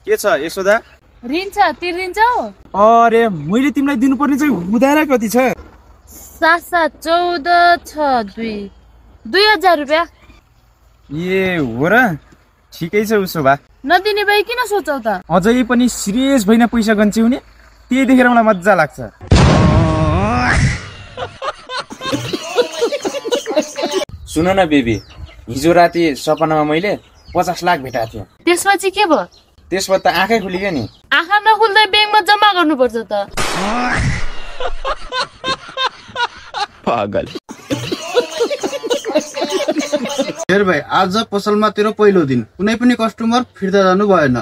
के छ यशोदा? ऋण छ तिर्दिन्छौ? अरे मैले तिमीलाई दिनुपर्ने चाहिँ हुँदैन कति छ? 7,14,6,2 रुपियाँ। ए हो र? ठिकै छ उसो भए। नदिने भए किन सोचौ त? अझै पनि सिरियस भइन पैसा गन्च्याउने, त्यही देखेर मलाई मजा लाग्छ। सुन न बेबी, हिजो राति सपनामा मैले 50 लाख भेटाएको थिएँ। त्यसपछि के भयो? त्यसबाट त आँखै खुलियो नि। आँखा नखुल्दै ब्याङ्कमा जम्मा गर्नुपर्छ त। पागल। हेर भाइ, आज पसलमा तेरो पहिलो दिन, कुनै पनि कस्टमर फिर्ता जानु भएन।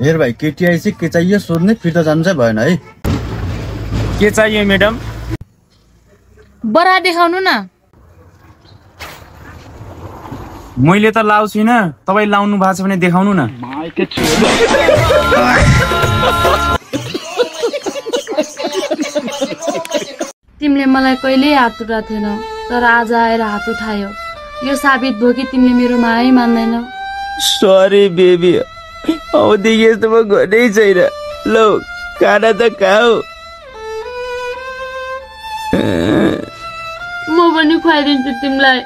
हेर भाइ, केटी आइसी के चाहियो सोध्ने, फिर्ता जानु चाहिँ भएन है। के चाहियो म्याडम? बरा देखाउनु न। मैले त लाउ छुइनँ, तपाईँ लाउनु भएको छ भने देखाउनु न। तिमीले मलाई कहिल्यै हात उठाएको थिएनौ, तर आज आएर हात उठायो। यो साबित भयो कि तिमीले मेरो मायै मान्दैनौ। सरी बेबी, अबदेखि यस्तो म गर्नै छैन। लौ खाना त खाऊ। म पनि खुवाइदिन्छु तिमीलाई।